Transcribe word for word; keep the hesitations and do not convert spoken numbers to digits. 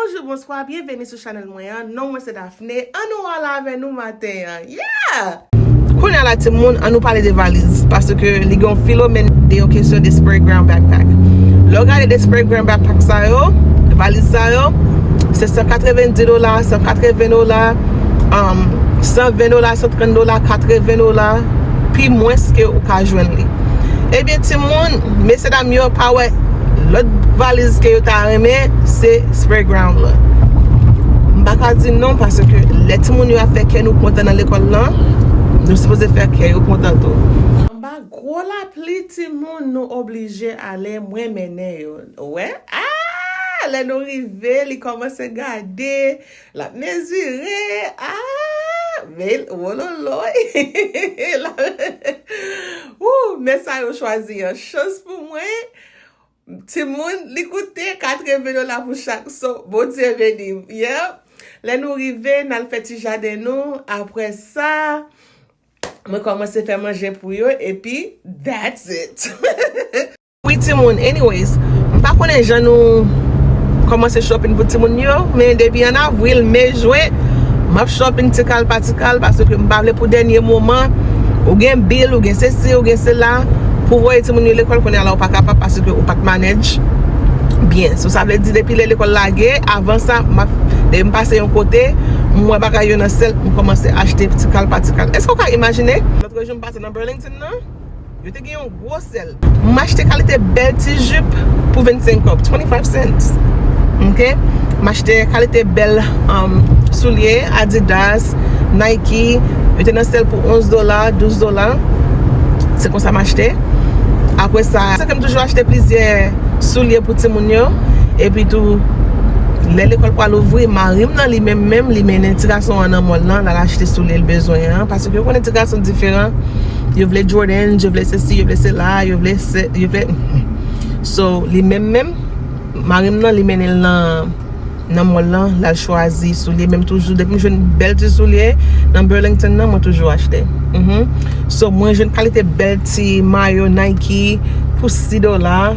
Bonjou, bonswa, byenveni sou chanèl mwen an. Non mwen se Daphné. Ann nou ale avè nou maten an. Yeah! Kounye a la, timoun, ann nou pale de valiz, paske li gen yon fenomèn de yon kesyon de Spray Ground Backpack. Lè w gade de Spray Ground Backpack sa yo, valiz sa yo, se san katrevenndis dola, san katreven dola, um, san ven dola, san trant dola, katreven dola, pi mwens ke ou ka jwenn li. Ebyen, timoun, mesye dam yo pa wè lòt valiz ke yo ta renmen, se Spray Ground lan. M pa ka di non, paske lè timoun yo ap fè kè nou kontan nan lekòl lan, nou sipoze fè kè yo kontan tou. Anba gwo lapli, timoun, nou oblije ale, mwen mennen yo. Ou wè? Ah! Lè nou rive, li kòmanse gade, l ap mezire. Ah! Men, wololoy! Wou! Men sa yo chwazi an chans pou mwen. Timoun, li koute katreven dola pou chak, so Bondye beni m. Yep. Lè nou rive, n al fè ti jaden nou. Apre sa, mwen kòmanse fè manje pou yo, epi that's it. Wi, timoun, anyways, m pa konnen jan nou kòmanse shopping pou timoun yo, men depi an avril, me, jwen, m ap shopping ti kal pa ti kal, paske m pa vle pou dènye moman, ou gen bil, ou gen sesi, ou gen sela, pou voye timoun yo lekòl, kounye a la ou pa kapab, paske ou pa t manage byen. So, sa vle di, depi lè lekòl lage, avan sa, m ap, depi m pase yon kote, m wè bagay yo nan sèl, m kòmanse achte ti kal pa ti kal. Èske w ka imajine? Lòt jou, m pase nan Burlington nan, yo te gen yon gwo sèl. M achte kalite bèl ti jip pou vennsenk kòb, twenty-five cents. Ok? M achte kalite bèl, um, soulye, Adidas, Nike. Yo te nan sèl pou onz dola, douz dola. Se konsa m achte. Apre sa, se ke m toujou achte plizyè soulye pou timoun yo. Epi tou, lè lekòl pral ouvri, mari m nan li menm menm, li mennen ti gason an nan mòl lan, l al achte soulye l bezwen an. Paske yo konnen ti gason diferan. Yo vle Jordan, yo vle sesi, yo vle sela, yo vle se, yo vle. So, li menm menm, mari m nan, li mennen l nan, nan mòl lan, l al chwazi soulye, menm toujou, depi m jwenn bèl ti soulye nan Burlington nan, mwen toujou achte. Mhm. So, mwen jwenn kalite bèl ti mayo Nike pou sis dola.